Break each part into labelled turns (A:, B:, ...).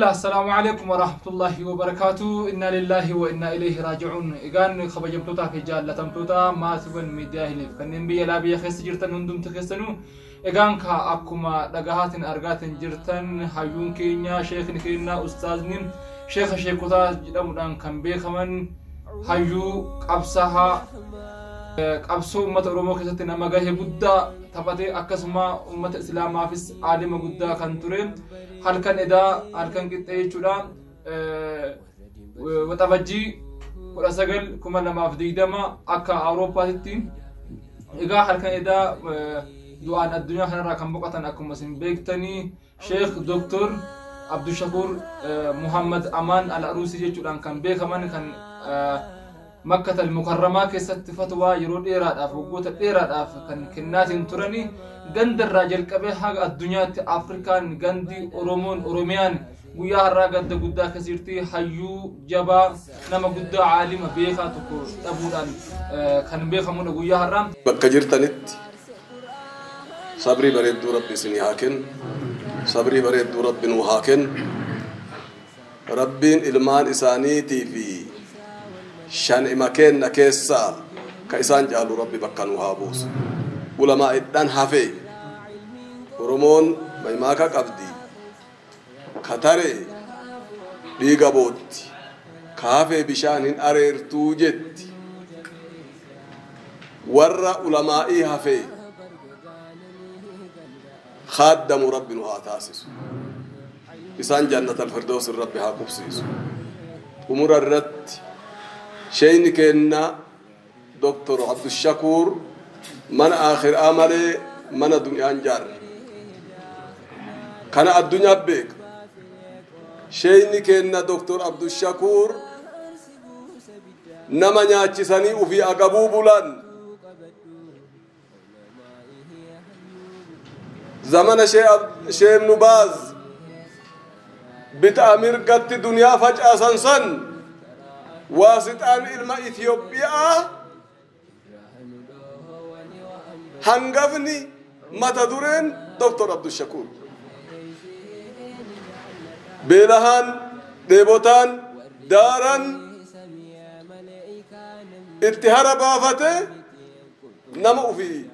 A: Bismillah, assalamu alaikum wa rahmatullahi wa barakatuh. Inna lillahi wa inna ilayhi raji'un. Egaan kabajamtootaa fi jaallatamtoota maatiiwwan miidiyaa hiliif kanneen biyya alaa biyya keessa jirtan hundumti keessanuu, egaan ka akkuma dhagahaatiin argaatiin jirtan, hayyuun keenya, sheekni keenya, ustaazni, sheeka sheekotaa jedhamuudhaan kan beekaman, hayyuu qabsahaa, qabsoo uummata Oromoo keessatti nama gahee guddaa taphate, akkasuma uummata Islaamaafis aalima guddaa kan ture, halkan edaa, halkan qixxee jechuudha, Waxabajjii 19 2020 akka Awurooppaatitti, egaa halkan edaa du'aan addunyaa kanarraa kan boqotan, akkuma isin beektanii, Sheekh Doktor Abdushakuur Muhammad Amaan Al-Aruusii jechuudhaan kan beekaman, kan Makkatal Mukarramaa keessatti fatwaa yeroo dheeraadhaaf, waggoota dheeraadhaaf kan kennaatiin turani, gandarraa jalqabee haga addunyaatti Afrikaan, gandi Oromoon, Oromiyaan guyyaa har'aa gadda guddaa keessa jirti. Hayyuu jabaa, nama guddaa, caalima beekaa tokko dhabuudhaan kan beekamudha guyyaa har'aa.
B: Bakka jirtanitti sabrii bareedduu Rabbi isinii haa kennu. Sabrii bareedduu Rabbi nuu haa kennu. Rabbiin ilmaan isaaniitii fi shan ima kenna keessaa ka isaan caalu Rabbi bakka nuu haa buusu. Ulamaa idhaan hafe, Oromoon maymaaka qabdi. Ka tare dhiiga bootti. Ka hafe bishaan hin areertuu jetti. Warra ulamaa'ii hafe kaaddamu Rabbi nu haa taasisu. Isaan Jannatal Firdoosin Rabbi haa qubsiisu. Xumura irratti, sheeyni keenna Doktor Abdushakuur mana akhiraa malee mana duniyaan jaarre. Kana addunyaa beeka. Sheeyni keenna Doktor Abdushakuur nama nyaachisanii ufii agabuu bulan. Zamana Shee Ibnu Baaz bitaa mirgatti duniyaa facaasan san, waasixaan ilma Itiyoophiyaa hangafni mata dureen Doktor Abdushakuur. Beelahaan, dheebotaan, daaran itti hara baafate, nama ufii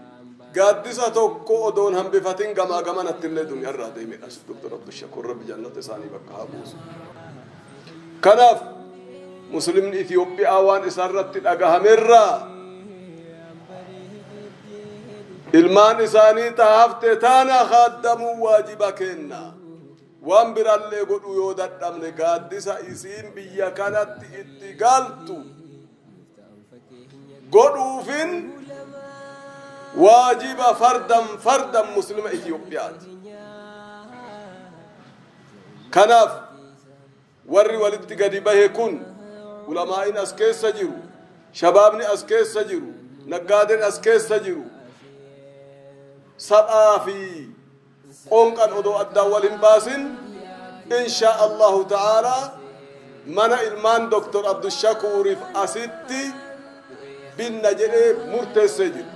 B: gaaddisa tokko odoon hambifatin gamaa gamanatti illee duniyaa irraa deemedha. Doktor Abdushakuur Rabbi jannata isaanii bakka haa buusu. Kanaaf Muslimni Itiyoophiyaa waan isarratti dhagahamerraa ilmaan isaanii taafte taana kaaddamuu waajiba kenna. Waan birallee godhuu yoo dadhabne, gaaddisa isiin biyya kanatti itti galtu godhuufin waajiba fardan fardan Muslima Itiyoophiyaati. Kanaaf warri walitti gadi bahe kun, ulamaa'in as keessa jiru, shabaabni as keessa jiru, naggaadeen as keessa jiru, sab'aa fi qoonqan odoo addaan wal hin baasin, insha Allahu ta'ala mana ilmaan Doktor Abdushakuuriif asitti binna jedhee murteessee jiru.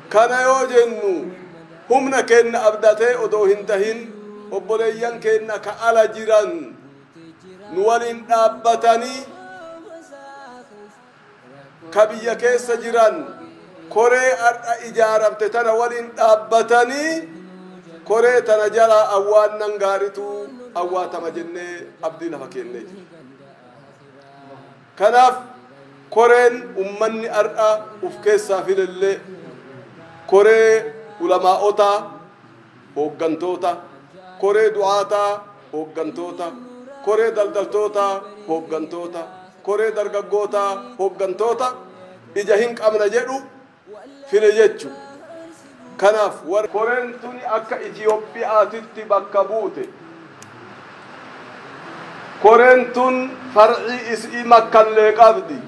B: Kana yoo jennu, humna kenna abdatee odoo hin tahin, obboleeyyan kenna ka ala jiran nu waliin dhaabbatanii, ka biyya keessa jiran koree har'a ijaaramte tana waliin dhaabbatanii, koree tana jalaa awwaannan gaaritu awwaatama jennee abdii lafa kennee jira. Kanaaf koreen ummanni har'a uf keessaa filellee koree ulamaa'otaa hooggantoota, koree du'aataa hooggantoota, koree daldaltootaa hooggantoota, koree dargaggootaa hooggantoota ija hin qabna jedhu file jechu. Kanaaf koreen tuni akka Itiyoophiyaatitti bakka buute. Koreen tun farcii isii Makkallee qabdi,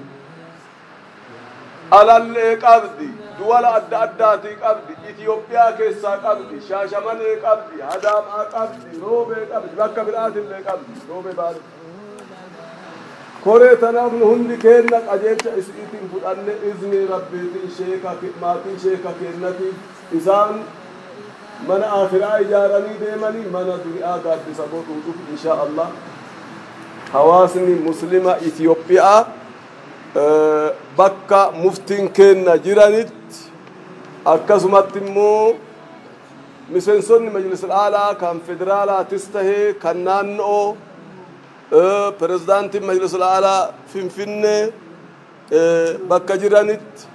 B: alallee qabdi, duwala adda addaatii qabdi, Itiyoophiyaa keessaa qabdi, Shaashamanee qabdi, Hadaamaa qabdi, Roobee qabdi, bakka biraatillee qabdi, Roobee Baale. Koree tanaaf nu hundi keenna qajeelcha isiitiin fudhanne, iznii Rabbiitiin sheeka maatii sheeka kennatiif isaan Mana akhiraa ijaaranii deemanii mana duniyaa gaaddisa godhuudhuuf insha Allah hawaasni muslima Itoophiyaa bakka muftiin kenna jiranitti akkasumatti immoo miseensonni majlis alaalaa kan federaalaatis tahee kan naannoo pirezidaantiin majlis alaalaa Finfinnee bakka jiranitti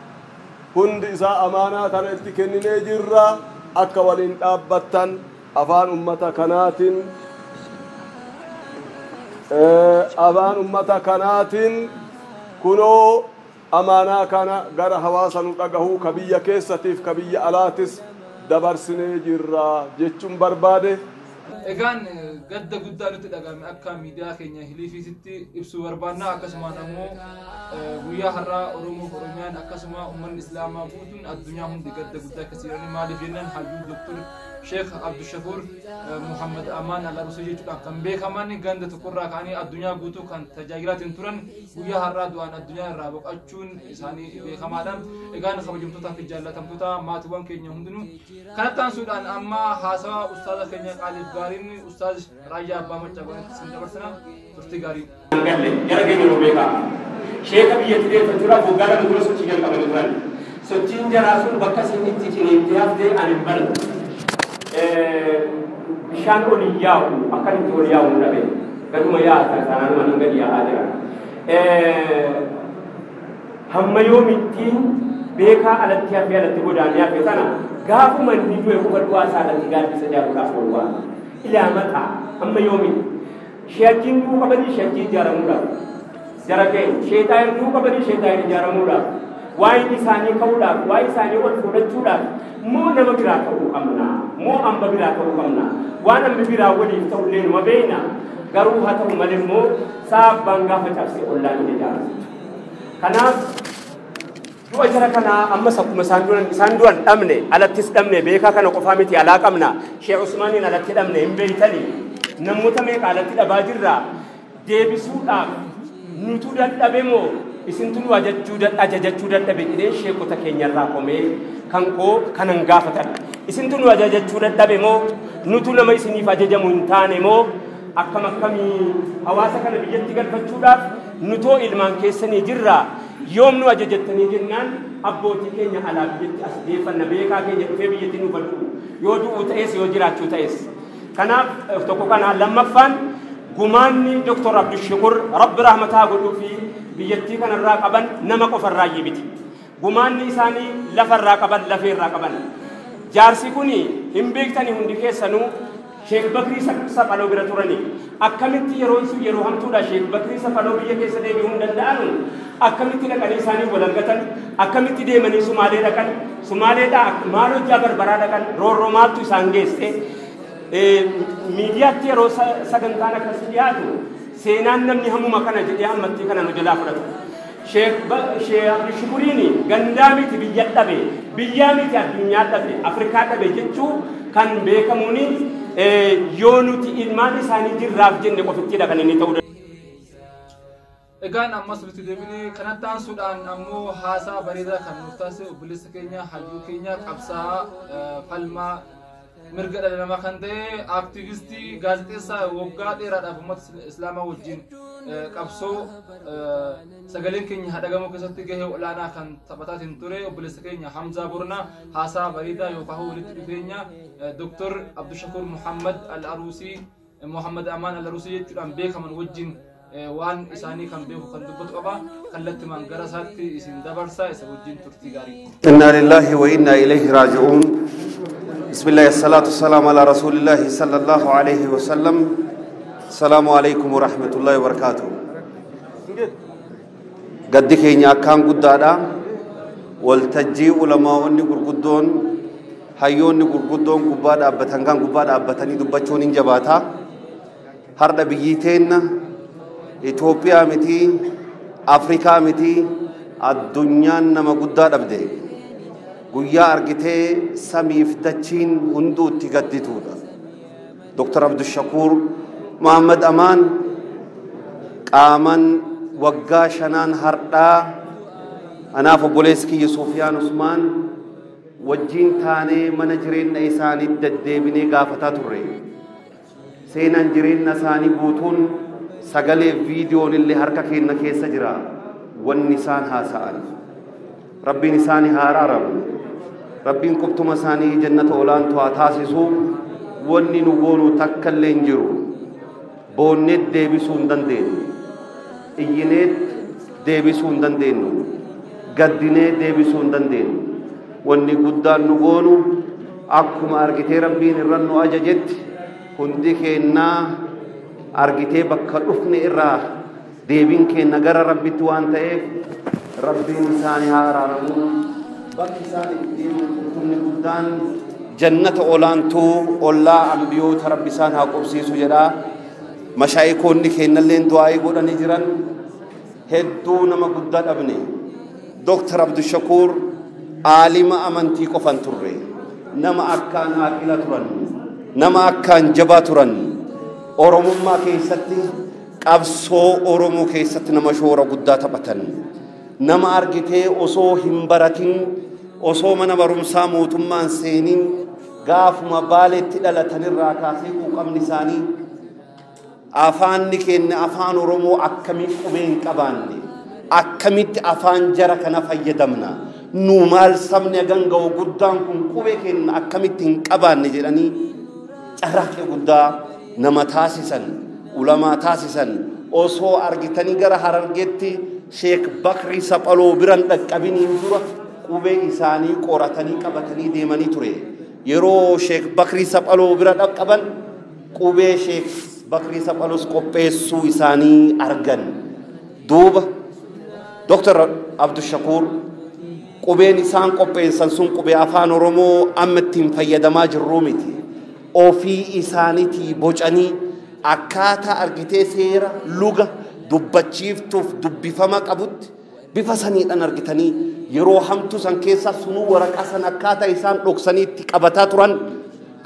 B: hundi isaa amaanaa tana itti kenninee jirra akka waliin dhaabbattan afaan ummata kanaatiin afaan ummata kanaatiin kunoo amaanaa kana gara hawaasa nu dhagahuu ka biyya keessatiif ka biyya alaatis dabarsinee jirra jechuun barbaade.
A: Egaan gadda guddaa nutti dhagahame akka miidiyaa keenya hiliifiisitti ibsuu barbaanna. Akkasumaan ammoo guyyaa har'aa Oromoo fi Oromiyaan akkasuma uummanni Islaamaa guutuun addunyaa hundi gadda guddaa keessa jiranii maaliif jennaan hayyuu Doktor Sheekh Abdushakuur Muhammad Amaan Al-Arusii jechuudhaan kan beekaman ganda tokkorraa ka'anii addunyaa guutuu kan tajaajilaatiin turan guyyaa har'aa du'aan addunyaa irraa boqochuun isaanii beekamaadha. Egaan kabajamtootaa fi jaallatamtoota maatiiwwan keenya hundinuu kanatti aansuudhaan amma haasawaa ustaaza keenya qaaliif gaariin ustaaz Raayyaa Abbaa Maccaa godhanitti isin dabarsina turtii gaarii.
C: Galle jara keenya nu beekaa. Sheeka biyyatti deeffachuudhaaf waggaa 2 dura sochii jalqabanii turan. Sochiin jaraa sun bakka isin itti ciniintee haftee ani hin barre. Bishaan ol hin yaa'u akkanitti ol yaa'u hin dhabe. Gaduma yaa'a taanaan hin gadi yaa'aa jira. Hamma yoomittiin beekaa alatti hafee alatti godaanee hafe sana gaafuma inni du'e quba du'aa isaa alatti gaaddisa ijaaruudhaaf ol wa'a. Ilaa mataa hamma yoomitti. Sheekiin du'uu qabanii sheekii ijaaramuudhaaf. Jara keenya sheetaan du'uu qabanii sheetaan ijaaramuudhaaf. Waa'een isaanii ka'uudhaaf, waa'ee isaanii ol fudhachuudhaaf moo nama biraa ta'uu qabna, moo hamba biraa ta'uu qabna. Waan hambi biraa waliif ta'ullee numa beekna. Garuu haa ta'u malee immoo saabbaan gaafa cabsee ollaan ni ijaara. Kanaaf du'a jara kanaa ammas akkuma isaan du'an dhabne alattis dhabne beekaa kana qofaa miti alaa qabna. Sheekh Usmaaniin alatti dhabne hin beeytanii namoota meeqa alatti dhabaa jirra deebisuudhaaf nutu dadhabe moo isintu nu ajajachuu dadhabe jedhee sheekota keenyarraa komee kan koo kanan gaafatan. Isintu nu ajajachuu dadhabe moo nutu nama isiniif ajajamu hin taane moo akkam akkamii hawaasa kana biyyatti galfachuudhaaf nutoo ilmaan keessanii jirra yoom nu ajajattanii jennaan abbootii keenya alaa biyyatti as deeffanna beekaa keenya dhufee biyyatti nu bal'u yoo du'uu ta'es yoo jiraachuu ta'es. Kanaaf tokko kana lammaffaan gumaanni Doktor Abdushakuur Rabbi rahmataa godhuu fi biyyattii kanarraa qaban nama qofarraa miti. Gumaanni isaanii lafarraa qaban lafeerraa qaban. Jaarsi kuni hin beektanii hundi keessanuu Sheekh Bakrii Saphaloo bira turani. Akkamitti yeroon sun yeroo hamtuudha Sheekh Bakrii Saphaloo biyya keessa deebi'uu hin danda'anu. Akkamitti dhaqanii isaanii wal argatan, akkamitti deemanii Sumaalee dhaqan, Sumaaleedhaa maal hojjaa barbaraa dhaqan, roorroo maaltu isaan geesse. Miidiyaatti yeroo sagantaan akkasii dhiyaatu seenaan namni hammuma kana jedhee hammattii kana nu jalaa fudhatu. Sheekh Abdushakuuriin gandaa miti biyya dhabe, biyyaa miti addunyaa dhabe, Afrikaa dhabe jechuu kan beekamuuni yoo nuti ilmaan isaanii jirraaf jenne qofittidha kan inni ta'uu danda'u.
A: Egaan ammas nuti deebinee kanatti aansuudhaan ammoo haasaa bareedaa kan nuuf taasise obboleessa keenya hayyuu keenya qabsaa'aa falmaa mirga dhala namaa kan ta'e aaktivistii gaazexeessaa waggaa dheeraadhaaf uummata Islaamaa wajjin qabsoo sagaleen keenya hadhagamuu keessatti gahee olaanaa kan taphataatiin ture obboleessa keenya Hamzaa Boranaa haasaa bareedaa yookaan walitti dhufeenya Doktor Abdushakuur Muhammad Al-Arusii Muhammad Amaan Al-Arusii jechuudhaan beekaman wajjin waan isaanii kan beeku kan dubbatu qaba. Kallattimaan gara isaatti isin dabarsa isa wajjin turtii gaarii.
D: Inna lillahi wa inna ilayhi raaji'uun. بسم الله الصلاة والسلام على رسول الله صلى الله عليه وسلم. السلام عليكم ورحمة الله وبركاته. قد كينيا كان قدادا والتجي علماء غرغدون hayyoonni gurguddoon gubbaa dhaabbatan kan gubbaa dhaabbatanii dubbachuun hin jabaata. Har'a biyyi teenna Itoophiyaa miti, Afrikaa miti, addunyaan nama guddaa dhabde. Guyyaa argitee samiif dachiin hunduu itti gaddituudha. Dr. Abdushakuur Muhammad Amaan qaaman waggaa 5 har'aa anaaf obboleessi kiyya Sufiyaan Usmaan Wajjiin taanee mana jireenya isaanii deddeebinee gaafataa turre. Seenaan jireenya isaanii guutuun sagalee viidiyoon illee harka keenya keessa jira. Wanni isaan haasa'an. Rabbiin isaanii haa araaramu. Rabbiin qubtuma isaanii jannata olaantuu haa taasisu. Wanni nu goonu takka illee hin jiru. Boonneet deebisuu hin dandeenyu. Iyyineet deebisuu hin dandeenyu. Gaddinee deebisuu hin dandeenyu. Wanni guddaan nu goonu akkuma argitee Rabbiin irra nu ajajetti hundi keennaa argitee bakka dhufne irraa deebiin keenya gara Rabbitti waan ta'eef Rabbiin isaanii haa araaramu. Bakki isaan itti deeman qurxummii guddaan jannata olaantuu ollaa ambiyoota Rabbi isaan haa qubsiisu jedha. Mashaayikoonni keenyalleen du'aa'ii godhanii jiran hedduu nama guddaa dhabne. Dooktar Abdushakuur aalima amantii qofan turre. Nama akkaan aaqila turan. Nama akkaan jabaa turan. Oromummaa keessatti qabsoo Oromoo keessatti nama shoora guddaa taphatan. Nama argitee osoo hin baratin osoo mana barumsaa mootummaan seenin gaafuma Baaleetti dhalatanirraa kaasee quuqamni isaanii afaanni keenya afaan Oromoo akkamiin qubee hin qabaanne akkamitti afaan jara kana fayyadamna nu maal sabni ganga'u guddaan kun qubee keenya akkamitti hin qabaanne jedhanii carraaqqii guddaa nama taasisan ulamaa taasisan osoo argitanii gara Harargeetti Sheek Bakrii Saphaloo biran dhaqqabiniin dura qubee isaanii qoratanii qabatanii deemanii ture. Yeroo Sheek Bakrii Saphaloo bira dhaqqaban qubee Sheek Bakrii Saphaloos qopheessuu isaanii argan. Duuba Dooktar Abdushakuur qubeen isaan qopheessan sun qubee afaan Oromoo amma ittiin fayyadamaa jirruu miti. Ofii isaaniitii bocanii akkaataa argitee seera luga dubbachiiftuuf dubbifama qabutti bifa saniidhaan argitanii yeroo hamtuu san keessa sunuu waraqaa san akkaataa isaan dhoksanii itti qabataa turan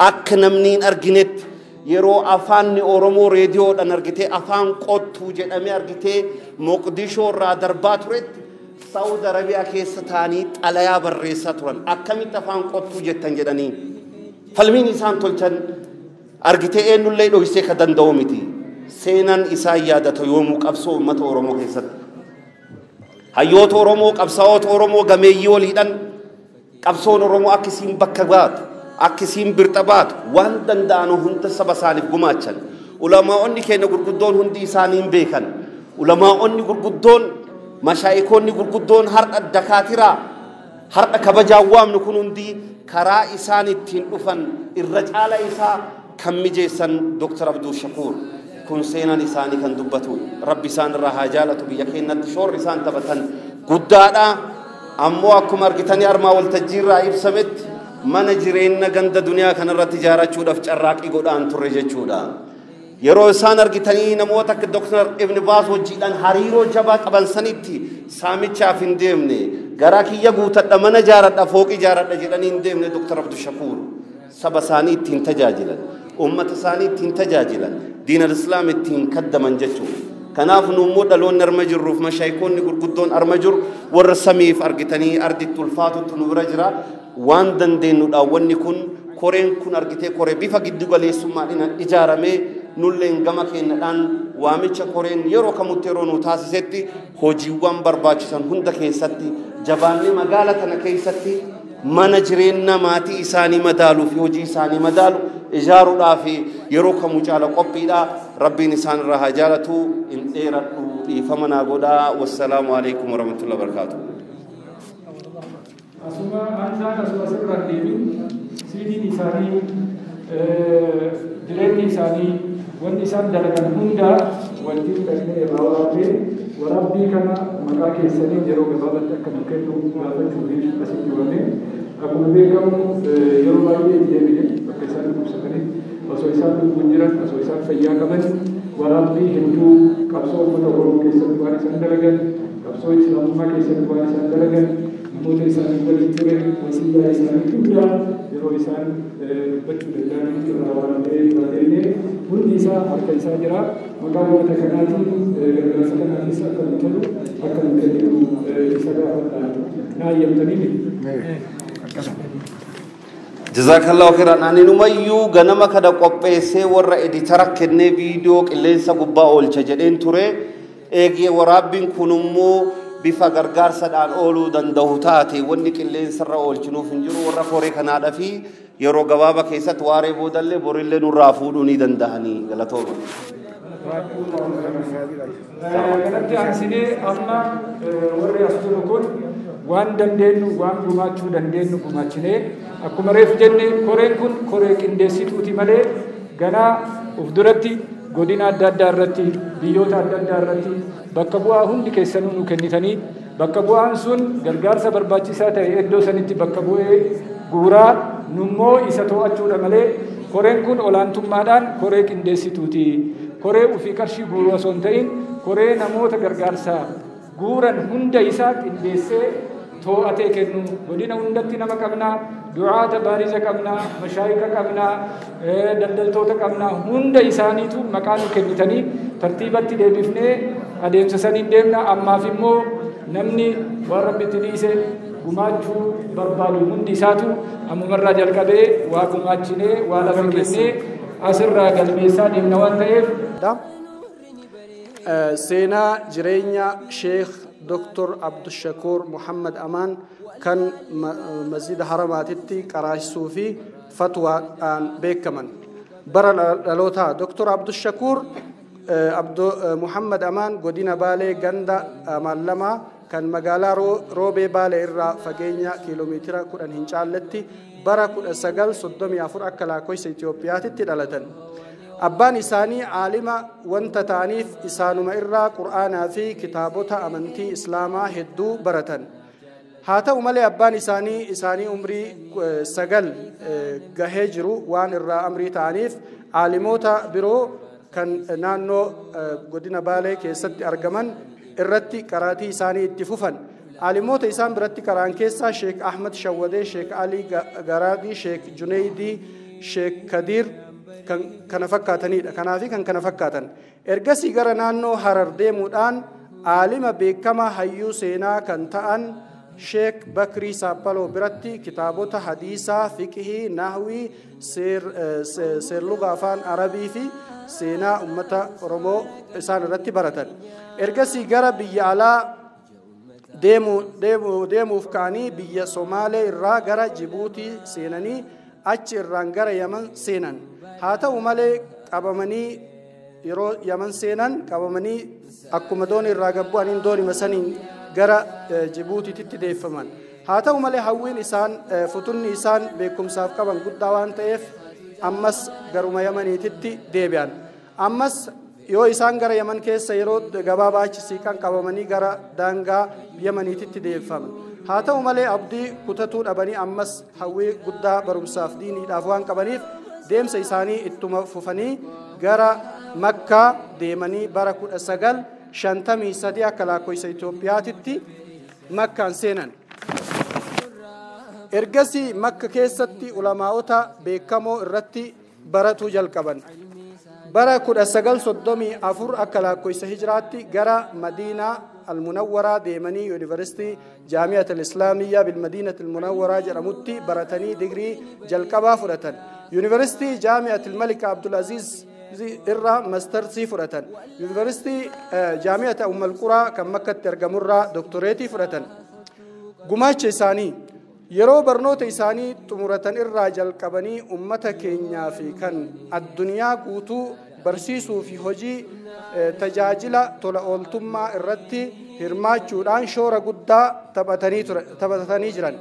D: akka namni hin arginetti yeroo afaanni Oromoo reediyoodhaan argitee afaan qottuu jedhamee argitee Moqdishoo irraa darbaa turetti Saawud Arabiyaa keessa taa'anii xalayaa barreessaa turan akkamitti afaan qottuu jettan jedhanii falmiin isaan tolchan argitee eenyullee dhoksee ka danda'u miti. Seenaan isaan yaadata yoomuu qabsoo uummata Oromoo keessatti. Hayyoota Oromoo, qabsaa'ota Oromoo gameeyyii waliidhaan qabsoon Oromoo akka isiin bakka baatu, akka isiin birxa baatu waan danda'an hunda saba isaaniif gumaachan. Ulamaa'onni keenya gurguddoon hundi isaanii hin beekan. Ulamaa'onni gurguddoon, mashaayikoonni gurguddoon har'a dakaatiraa, har'a kabajaan waamnu kun hundi karaa isaan ittiin dhufan irra caala isaa kan mijeessan Dooktar Abdushakuur. Kun seenaan isaanii kan dubbatu Rabbi isaan irraa haa jaalatu biyya keenyatti shoorri isaan taphatan guddaadha. Ammoo akkuma argitanii armaa waltajjii irraa ibsametti mana jireenya ganda duniyaa kanarratti ijaarrachuudhaaf carraaqqii godhaan turre jechuudha. Yeroo isaan argitanii namoota akka Dooktar Ibn Baaz wajjiidhaan hariiroo jabaa qaban sanitti saamichaaf hin deemne garaa kiyya guutadha mana ijaaradha fooqii ijaaradha jedhanii hin deemne Dooktar Abdushakuur saba isaanii ittiin tajaajilan. Uummata isaanii ittiin tajaajilan diin al-islaam ittiin kaddaman jechuudha. Kanaaf nu immoo dhaloonni arma jirruuf mashaayikoonni gurguddoon arma jiru warra samiif argitanii arditti ulfaatutti nu bira jira. Waan dandeenyudha wanni kun koreen kun argitee koree bifa giddu galeessummaadhaan ijaaramee nulleen gama keenyadhaan waamicha koreen yeroo kamutti yeroo nu taasisetti hojiiwwan barbaachisan hunda keessatti jabaanni magaala tana keessatti mana jireenya maatii isaanii madaaluu fi hojii isaanii madaalu ijaaruudhaaf yeroo kamuu caala qophiidha. Rabbiin isaan irraa haa jaalatu. Hin dheeradhu dhiifama naa godhaa. Wassalaamu alaikum warahmatullahi wabarakaatuh.
E: Asuma ansaan asuma asirraan deebiin siidiin isaanii jireenyi isaanii wanni isaan dalagan hundaa wanti fudhannee irraa waraabee waraabbii kana maqaa keessanii yeroo gabaabatti akka nu kennu gaafachuuf asitti waamee akkuma beekamu yeroo baay'ee deebine bakka isaan dhukkubsatanii osoo isaan lubbuun jiran osoo isaan fayyaa qaban waraabbii hedduu qabsoo uummata Oromoo keessatti waan isaan dalagan qabsoo islaamummaa keessatti waan isaan dalagan namoota isaanii waliin ture wasiilaa isaanii hundaa yeroo isaan dubbachuu danda'anitti irraa waraabee irraa deemee hundi isaa harka isaa jira. Maqaa uummata kanaatiin gargaarsa kanaafis akka nu tolu akka nu kennitu isa gaafadha. Naa eeyyamtanii miti.
D: Jazakallahu khairan. Ani numayyuu ganama kana qopheessee warra editara kennee viidiyoo qilleensa gubbaa oolcha jedheen ture. Eegee waraabbiin kun immoo bifa gargaarsadhaan ooluu danda'u taate wanni qilleensarra oolchinuuf hin jiru warra koree kanaadha fi yeroo gabaabaa keessatti waaree boodallee borillee nurraa fuudhuu ni danda'anii galatooma.
E: Kanatti aansinee amma warri as jiru kun waan dandeenyu waan gumaachuu dandeenyu gumaachinee akkuma reefu jenne koreen kun koree qindeessituuti malee ganaa of duratti godina adda addaa irratti biyyoota adda addaa irratti bakka bu'aa hundi keessanuu nu kennitanii bakka bu'aan sun gargaarsa barbaachisaa ta'e iddoo sanitti bakka bu'ee guuraa nummoo isa to'achuudha malee koreen kun olaantummaadhaan koree qindeessituuti. Koree ofii qarshii guuruu osoo hin ta'in koree namoota gargaarsa guuran hunda isaa qindeessee to'atee kennu. Godina hundatti nama qabnaa, du'aata baariza qabnaa, mashaayika qabnaa, daldaltoota qabnaa, hunda isaaniitu maqaa nu kennitanii tartiibatti deebifnee adeemsa saniin deemna. Ammaaf immoo namni waan Rabbitti dhiise gumaachuu barbaadu hundi isaatu ammumarraa jalqabee waa gumaachinee waa lafa kennee asirraa galmeessaa deemna waan ta'eef.
F: Seenaa jireenya Sheekh Dr. Abdushakuur Muhammad Amaan kan masjida haramaatitti qaraasisuu fi fatwaadhaan beekaman. Bara dhalootaa Dr. Abdushakuur Muhammad Amaan godina Baalee ganda Amaan kan magaalaa Roobee Baalee irraa fageenya kiiloomeetira 10 hin caalletti bara 1934 akka lakkoofsa Itoophiyaatti dhalatan. Abbaan isaanii aalima wanta ta'aniif isaanuma irraa Qur'aanaa fi kitaabota amantii Islaamaa hedduu baratan. Haa ta'u malee abbaan isaanii umrii 9 gahee jiru waan irraa amrii ta'aniif aalimoota biroo kan naannoo godina Baalee keessatti argaman irratti qaraatii isaanii itti fufan. Aalimoota isaan biratti qaraan keessaa Sheek Ahmad Shawwadee, Sheek Ali Garaadii, Sheek Juneydii, Sheek Kadiir kan kana fakkaatanidha. Kanaafi kan kana fakkaatan. Ergasii gara naannoo Harar deemuudhaan aalima beekamaa hayyuu seenaa kan ta'an Sheek Bakrii Saappaloo biratti kitaabota hadiisaa, fiqhii, nahwii, seerluga afaan Arabii fi seenaa uummata Oromoo isaan irratti baratan. Ergasii gara biyya alaa deemuuf ka'anii biyya Somaalee irraa gara Jibuutii seenanii achi irraan gara Yaman seenan. Haa ta'u malee qabamanii yeroo Yaman seenan qabamanii akkuma doonii irraa gabbu'aniin doonii saniin gara Jibuutiitti deeffaman. Haa ta'u malee hawwiin isaan futunni isaan beekumsaaf qaban guddaa waan ta'eef ammas garuma Yamaniititti deebi'an. Ammas yoo isaan gara Yaman keessa yeroo gabaabaa achi siiqan qabamanii gara daangaa Yamaniititti deeffaman. Haa ta'u malee abdii kutatuu dhabanii ammas hawwii guddaa barumsaaf diiniidhaaf waan qabaniif deemsa isaanii ittuma fufanii gara Makkaa deemanii bara 1953 akka lakkoofsa Itoophiyaatitti Makkaan seenan. Ergasii Makka keessatti ulamaa'ota beekamoo irratti baratuu jalqaban. Bara 1934 akka lakkoofsa hijiraatti gara Madiinaa Almunawwaraa deemanii Yuunivarsiitii Jaami'at Al-Islaamiyyaa Bilmadiinat Almunawwaraa jedhamutti baratanii digirii jalqabaa fudhatan. Yuunivarsiitii Jaami'at Al-Malik Abdulaziz irraa maastarsii fudhatan. Yuunivarsiitii Jaami'at Umm Al-Quraa kan Makkatti argamurraa doktoreetii fudhatan. Gumaacha isaanii yeroo barnoota isaanii xumuratan irraa jalqabanii uummata keenyaa fi kan addunyaa guutuu barsiisuu fi hojii tajaajila tola ooltummaa irratti hirmaachuudhaan shoora guddaa taphatanii jiran.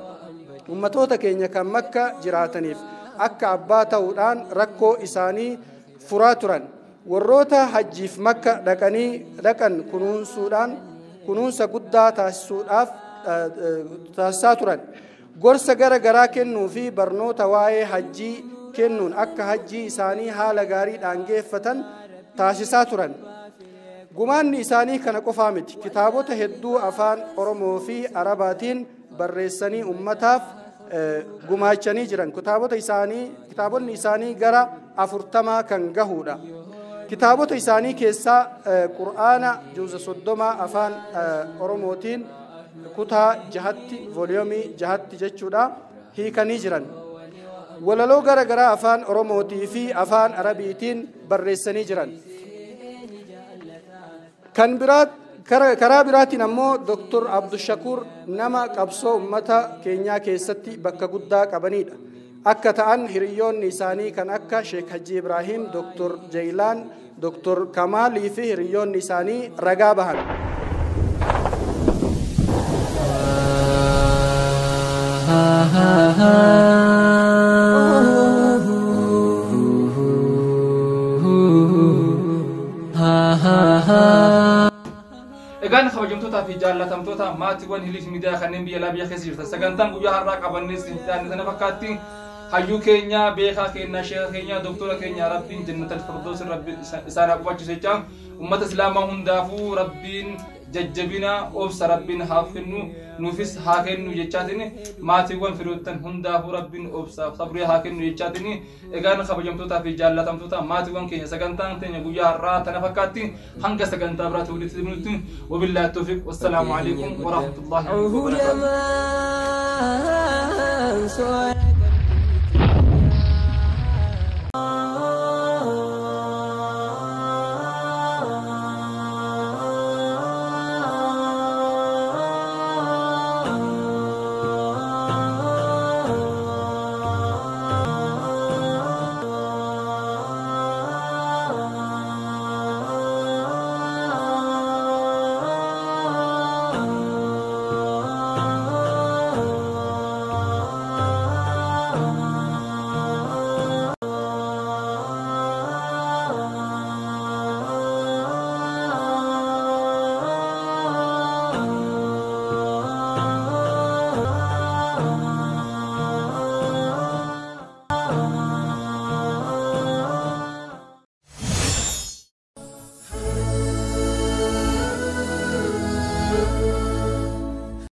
F: Uummatoota keenya kan Makka jiraataniif akka abbaa ta'uudhaan rakkoo isaanii furaa turan. Warroota hajjiif Makka dhaqan kunuunsa guddaa taasisaa turan. Gorsa gara garaa kennuu fi barnoota waa'ee hajjii kennuun akka hajjii isaanii haala gaariidhaan geeffatan taasisaa turan. Gumaanni isaanii kana qofaa miti. Kitaabota hedduu afaan Oromoo fi Arabaatiin barreessanii uummataaf gumaachanii jiran. Kitaabonni isaanii gara 40 kan gahudha. Kitaabota isaanii keessaa Qur'aana juuza 30 afaan Oromootiin kutaa jahatti vooliyomii jahatti jechuudha hiikanii jiran. Walaloo gara garaa afaan Oromootii fi afaan Arabiitiin barreessanii jiran. Kan biraa karaa biraatiin ammoo Dr. Abdushakuur nama qabsoo uummata keenyaa keessatti bakka guddaa qabanidha. Akka ta'an hiriyoonni isaanii kan akka Sheek Hajji Ibrahim, Dr. Jaylaan, Dr. Kamaalii fi hiriyoonni isaanii ragaa bahan.
A: Egaan kabajamtootaa fi jaallatamtoota maatiiwwan Hiliif Miidiyaa kanneen biyya alaa biyya keessa jirtan, sagantaan guyyaa har'aa qabannee isin dhiyaanne sana fakkaatti. Hayyuu keenya, beekaa keenya, sheeka keenya, doktora keenya Rabbiin jannatal firdaus Rabbi isaan haa qubachiisu jecha, ummata islaamaa hundaafuu Rabbiin jajjabina obsa Rabbiin haa kennu, nuufis haa kennu jechaatiin, maatiiwwan firoottan hundaafuu Rabbiin obsaaf sabrii haa kennu jechaatiin. Egaan kabajamtootaa fi jaallatamtoota maatiiwwan keenya, sagantaan teenya guyyaa har'aa tana fakkaatti. Hanga sagantaa biraatti walitti deebinutti, wabillaahi tawfiiq, wassalaamu alaikum warahmatullaahi wabarakaatuh.